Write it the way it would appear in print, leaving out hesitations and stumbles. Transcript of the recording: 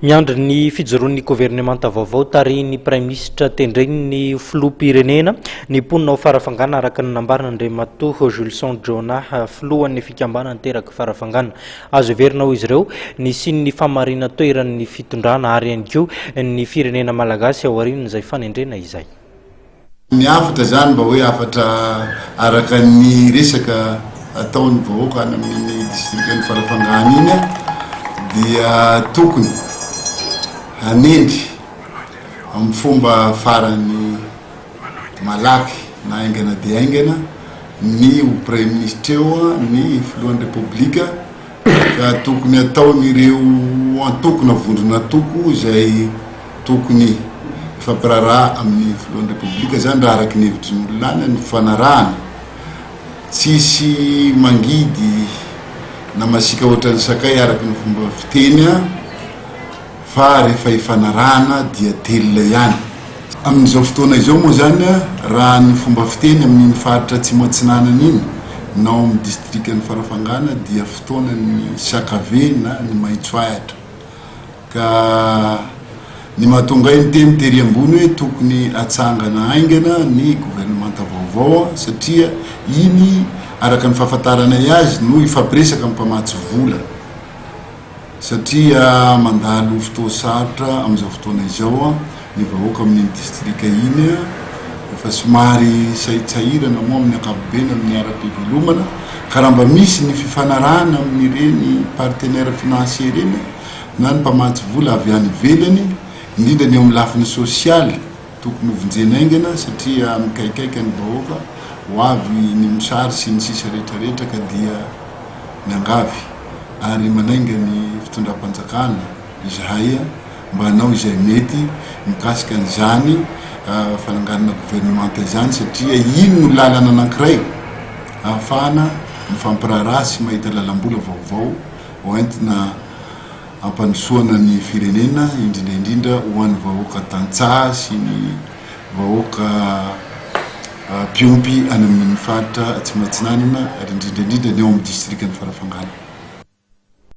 Miandry ny fijoroan'ny governemanta vaovao tarihin'ny Praiminisitra tendren'ny Filoham-pirenena ny mponina ao Farafangana araka ny nambaran'Andriamatoa Julson Jonah, filohan'ny fikambanana Teraka Farafangana. Azo heverina hoy izy ireo ny hisian'ny famarinan-toeran'ny fitondrana ary ihany koa ny firenena malagasy aorian'izay fanendrena izay. Ny hafatra izany mba hoe hafatra araka ny resaka ataon'ny vahoaka any amin'iny distrikan'i Farafangana iny dia tokony hanendry amin'ny fomba farany malaky na haingana dia haingana ny ho praiminisitra eo ny filohan'ny Repoblika ka tokony hataon'ireo antoko na vondron'antoko izay Tokony hifampiraharaha amin'ny filohan'ny Repoblika izany raha araka ny hevitry ny olona any ny fifanarahana. Tsisy mangidy na masiaka ohatran'ny sakay araka ny fomba fiteny fa rehefa hifanarahana dia telina ihany. Amin'izao fotoana izao moa izany raha ny fomba fiteny amin'iny faritra Atsimo Atsinanana iny na ao amin'ny distrikan'i Farafangana dia fotoanan'ny sakave na ny maitso ahitra. Ka ny mahatonga ahy niteny tery ambony hoe tokony atsangana haingana ny governemanta vaovao satria iny araka ny fahafantaranay azy no hifampiresaka amin'ny mpamatsy vola satria mandalo fotoa-sarotra amin'izao fotoana izao ny vahoaka amin'iny distrika iny efa somary sahitsahirana moa amin'ny ankapobeny amin'ny ara-pivelomana ka raha mba misy ny fifanarahana amin'ireny partenaires financiers ireny na ny mpamatsy vola avy any ivelany, indrindra ny eo amin'ny lafiny sosialy, tokony hovonjena haingana satria mikaikaika ny vahoaka, ho avy ny mosary sy ny sisa rehetra rehetra ka dia miangavy ary manainga ny fitondram-panjakana izahay mba hanao izay mety mikasika an'izany fananganana governemanta izany satria iny no lalana anankiray ahafahana mifampiraharaha sy mahita lalam-bola vaovao ho entina hampandrosoana ny firenena, indrindra indrindra ho an'ny vahoaka tantsaha sy ny vahoaka mpiompy any amin'iny faritra Atsimo Atsinanana ary indrindra indrindra ny ao amin'ny distrikan'i Farafangana.